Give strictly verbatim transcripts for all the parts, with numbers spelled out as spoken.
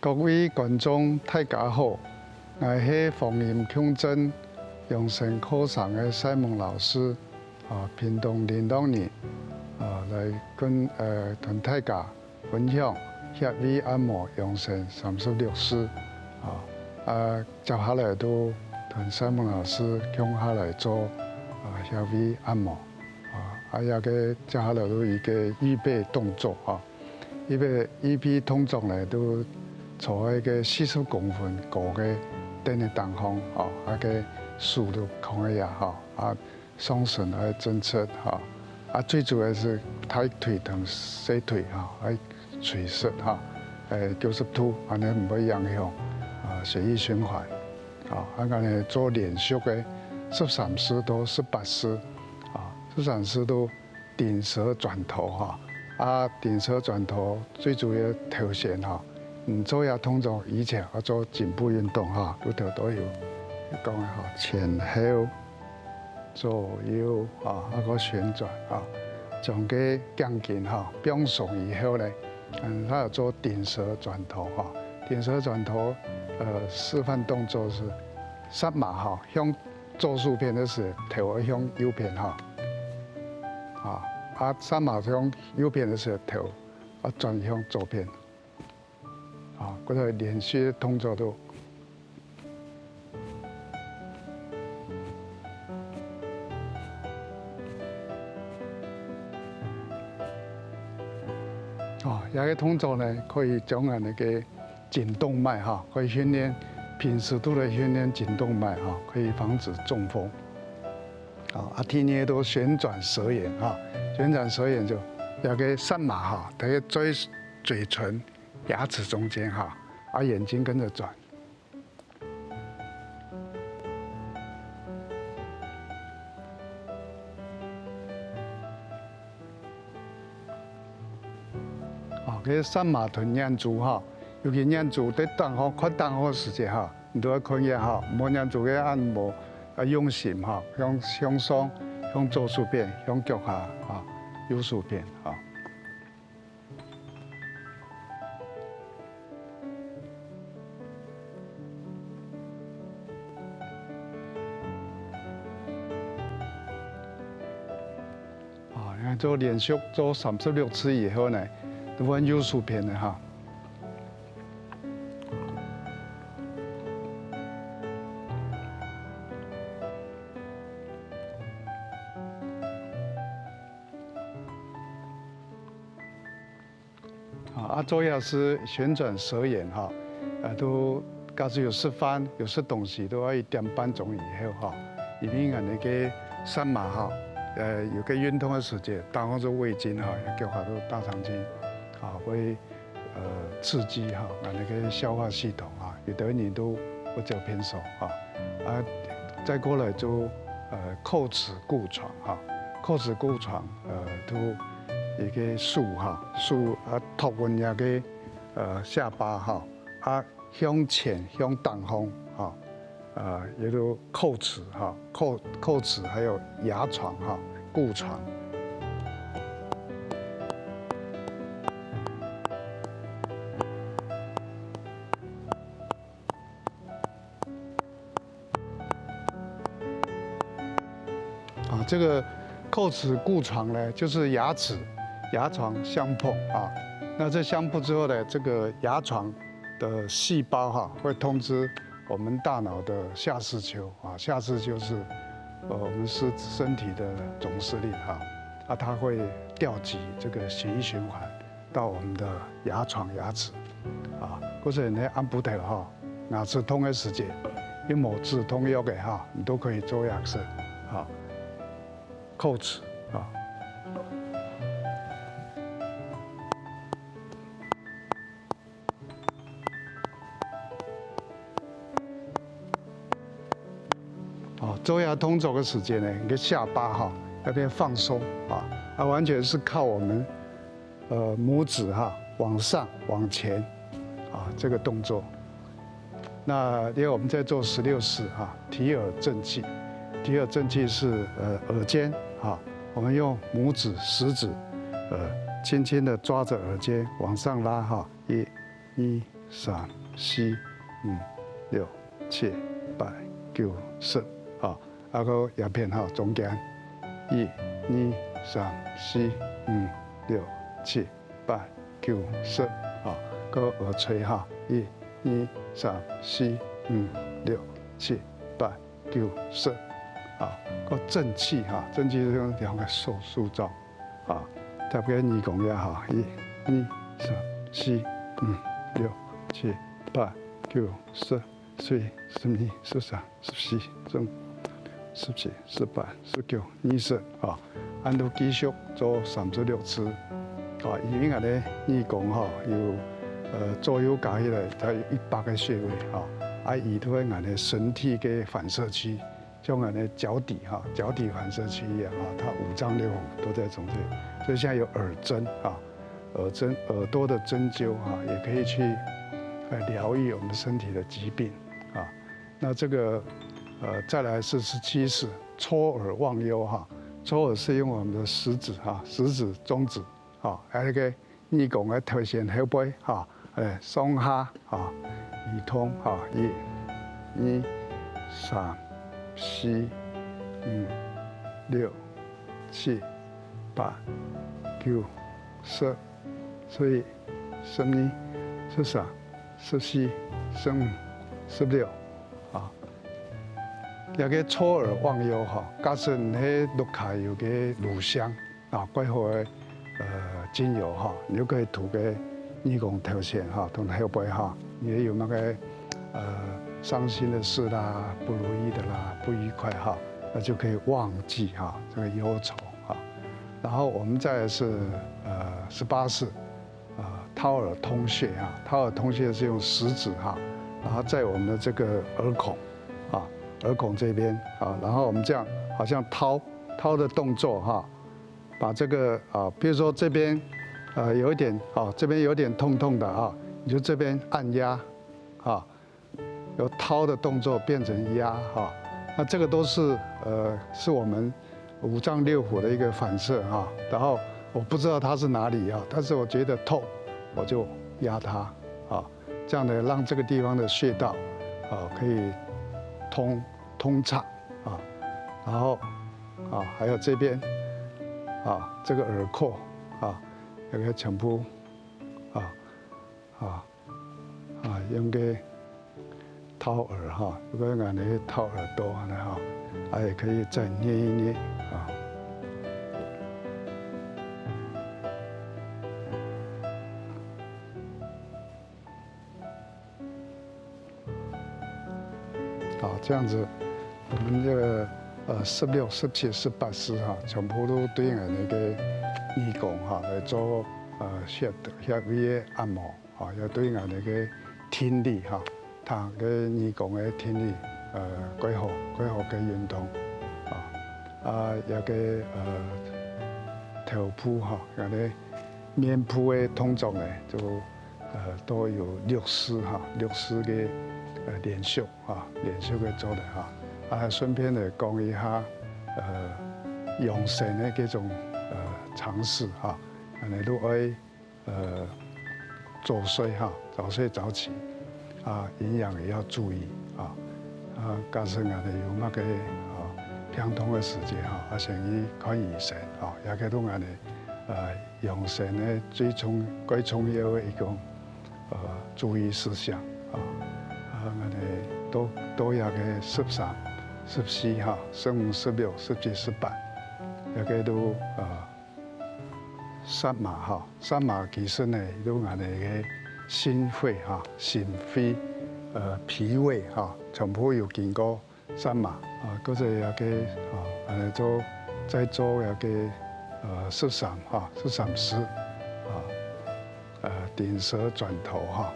各位觀眾，大家好，𠊎係黃蔭共振養生課程个賽蒙老師，啊，屏東麟洛人，啊，來跟，呃，同大家分享穴位按摩養生三十六式，啊，啊，接下來就同賽蒙老師共下來做，啊，穴位按摩。 啊，啊，這个接下來就一个預備動作哈。預備，預備動作呢，就坐在一个四十公分高个凳仔頂項，吼，啊个手就囥在遐，吼，啊，上身愛正直，吼，啊，最主要是大腿同細腿，吼，愛垂直，吼，欸，九十度，恁樣毋會影響，啊，血液循環。 啊，恁樣呢做連續个十三式到十八式，啊，十三式就頂舌轉頭哈。啊，頂舌轉頭最主要頭先哈，你做這動作以前愛做頸部運動哈，骨頭都有講个哈，前後、左右啊，啊个旋轉啊，將个頸根哈放鬆以後呢， 嗯，佢有做頂舌轉頭哈。頂舌轉頭，呃，示範動作係，舌嫲哈，向左手片个時，頭愛向右片哈。啊，啊，舌嫲向右片个時，頭愛轉向左片。啊，這个連續動作都 哦，這个動作呢，可以將𠊎等个頸動脈哈，可以訓練，平時都來訓練頸動脈哈，可以防止中風。啊，啊，第二个就旋轉舌延哈，旋轉舌延就這个舌嫲哈，佢个嘴、嘴唇、牙齒中間哈，啊，眼睛跟著轉。 哦，該舌嫲同眼珠哈，尤其眼珠在頂項，看頂項个時節哈，你都愛看一下哈，無眼珠个恁無啊用心哈，向、向上、向左手片、向腳下哈、右手片哈。 啊，然後做連續做三十六次以後呢，就換右手片了哈。 啊，啊，做這係旋轉舌延哈，啊，都假使有食飯、有食東西，都愛一點半鐘以後哈，因為𠊎等个舌嫲哈，呃，有个運動个時節，當然做胃經哈，也叫做大腸經，啊，會，呃，刺激哈，𠊎等个消化系統哈，有的人都會走偏手哈，啊，再過來就，呃，叩齒固床哈，叩齒固床，呃，都 一个手哈，手啊托穩這个，呃，下巴哈，啊，向前向頂項哈，呃，也就叩齒哈，叩、叩齒還有牙床哈，固床。 啊，這個叩齒固床呢，就是牙齒、牙床相碰啊。那這相碰之後呢，這個牙床的細胞哈，會通知我們大腦的下視丘啊，下視丘是，呃，我們是身體的總司令哈，啊，它會調集這個血液循環 到我們的牙床、牙齒。啊，故所呢，暗晡頭哈，牙齒痛个時節，又無止痛藥个哈，你都可以做這樣事，哈，叩齒啊。 哦，做這動作个時間呢，你个下巴哈，要變放鬆啊，啊，完全是靠我們，呃，拇指哈，往上、往前，啊，這個動作。那因為我們在做十六式哈，提耳正氣，提耳正氣是，呃，耳尖哈，我們用拇指、食指，呃，輕輕地抓著耳尖往上拉哈，一、二、三、四、五、六、七、八、九、十，吼，啊，个葉片吼，中間，一、二、三、四、五、六、七、八、九、十，吼，个耳垂吼，一、二、三、四、五、六、七、八、九、十，啊，个正氣哈，正氣係用兩个手手掌，啊，特別耳公也好，一、二、三、四、五、六、七、八、九、十、十一、十二、十三、十四、十五、十七、十八、十九、二十，啊，恁樣繼續做三十六次。啊，因為𠊎等耳公吼，有，呃，左右加起來大約一百个穴位，哈，啊，佢都係𠊎等身體个反射區，像𠊎等腳底哈，腳底反射區一樣哈，它五臟六腑都在從這裡，所以現在有耳針啊，耳針，耳朵的針灸啊，也可以去，呃，療癒我們身體的疾病啊。那這個，呃，再來是十七式搓耳忘憂哈，搓耳是用我們的食指哈，食指、中指哈，還有一個耳公个頭前後背哈，誒，上下哈，移動哈，一、二、三、四、五、六、七、八、九、十、十一、十二、十三、十四、十五、十六啊。這個搓耳忘憂哈，假使你係屋下有個爐香， 啊，蓋好个，呃，精油哈，你就可以塗个耳公頭前哈，同後背哈，你有那個，呃，傷心的事啦、不如意的啦、不愉快哈，那就可以忘記哈，這個憂愁哈。然後我們再來是，呃，十八式，呃，掏耳通穴啊，掏耳通穴是用食指哈，然後在我們的這個耳孔啊，耳孔這邊啊，然後我們這樣好像掏，掏的動作哈， 把這個，啊，比如說這邊，呃，有一點，啊，這邊有點痛痛的啊，你就這邊按壓，啊，由掏的動作變成壓，哈。那這個都是，呃，是我們五臟六腑的一個反射啊。然後我不知道它是哪裡啊，但是我覺得痛，我就壓它，啊，這樣呢，讓這個地方的穴道，啊，可以通，通暢，啊，然後，啊，還有這邊，啊，這個耳廓，啊，這個全部，啊，啊，啊，用个掏耳哈，如果𠊎等去掏耳朵恁樣哈，啊，也可以再捏一捏啊。 好，這樣子，我們這個，呃，十六、十七、十八式哈，全部都對𠊎等个耳公哈來做，呃，穴，穴位个按摩，哈，也對𠊎等个聽力哈，聽个耳公个聽力，呃，蓋好，蓋好个運動，啊，啊，這個，呃，頭部哈，𠊎等面部个動作呢，就 呃，都有六式哈，六式个，呃，連續哈，連續个做个哈。啊，順便來講一下，呃，養生个這種，呃，常識哈。恁樣就愛，呃，早睡哈，早睡早起，啊，營養也要注意啊。啊，假使𠊎等有麼个，啊，病痛个時節哈，啊，先去看醫生啊，也可以同𠊎等，呃， 養生个最重，最重要个一個，呃，注意事項啊。啊，𠊎等到，到這個十三、十四哈，十五、十六、十七、十八，這個都，呃，三馬哈，三馬其實呢，都𠊎等个心肺哈，心肺，呃，脾胃哈，全部有經過 三馬啊，或者這個啊，恁樣做，再做這個，呃，十三哈，十三式啊，呃，頂舌轉頭哈，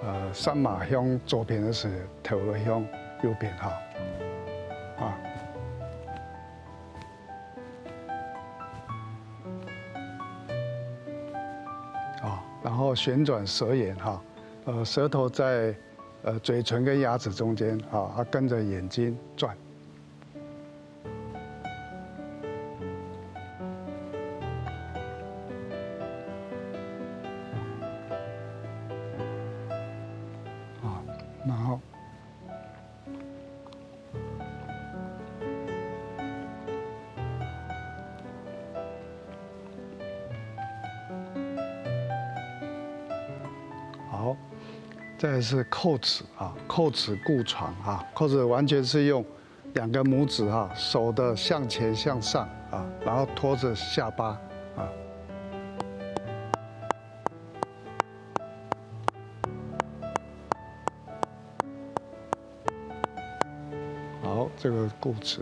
呃，三馬向左片个時，頭就向右片哈，啊。啊，然後旋轉舌眼哈，呃，舌頭在 呃，嘴唇跟牙齒中間，啊，它跟著眼睛轉。再来是叩齿啊，叩齿固床啊，叩齿完全是用两个拇指哈，手的向前向上啊，然后托着下巴啊。好，这个固齿，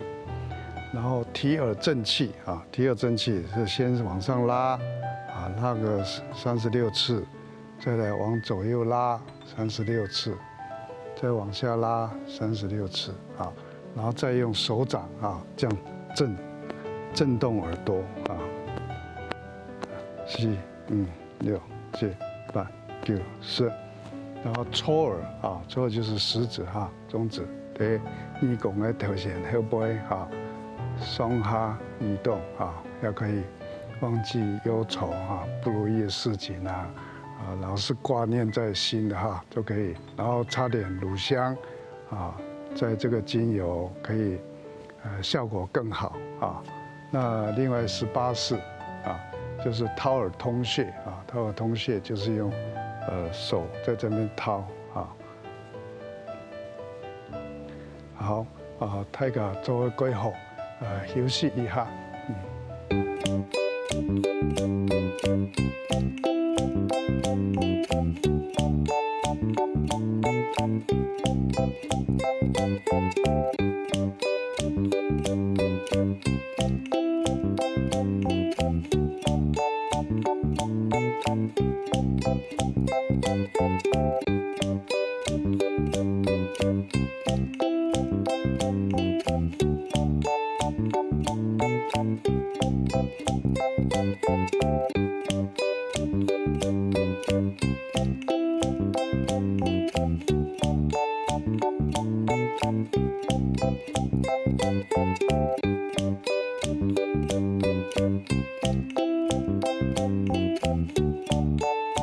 然后提耳正气啊，提耳正气是先往上拉啊，拉个三十六次，再来往左右拉三十六次，再往下拉三十六次啊，然后再用手掌啊这样震震动耳朵啊，四、五、六、七、八、九、十，然后搓耳啊，搓耳就是食指哈，中指对耳公个头前后背哈，上下移动哈，也可以忘记忧愁哈，不如意的事情啊，啊，老是挂念在心的哈，就可以。然后擦点乳香啊，在这个精油可以呃效果更好啊。那另外十八式啊，就是掏耳通穴啊，掏耳通穴就是用呃手在这边掏啊。好啊，大家做个规划，呃，休息一下。嗯。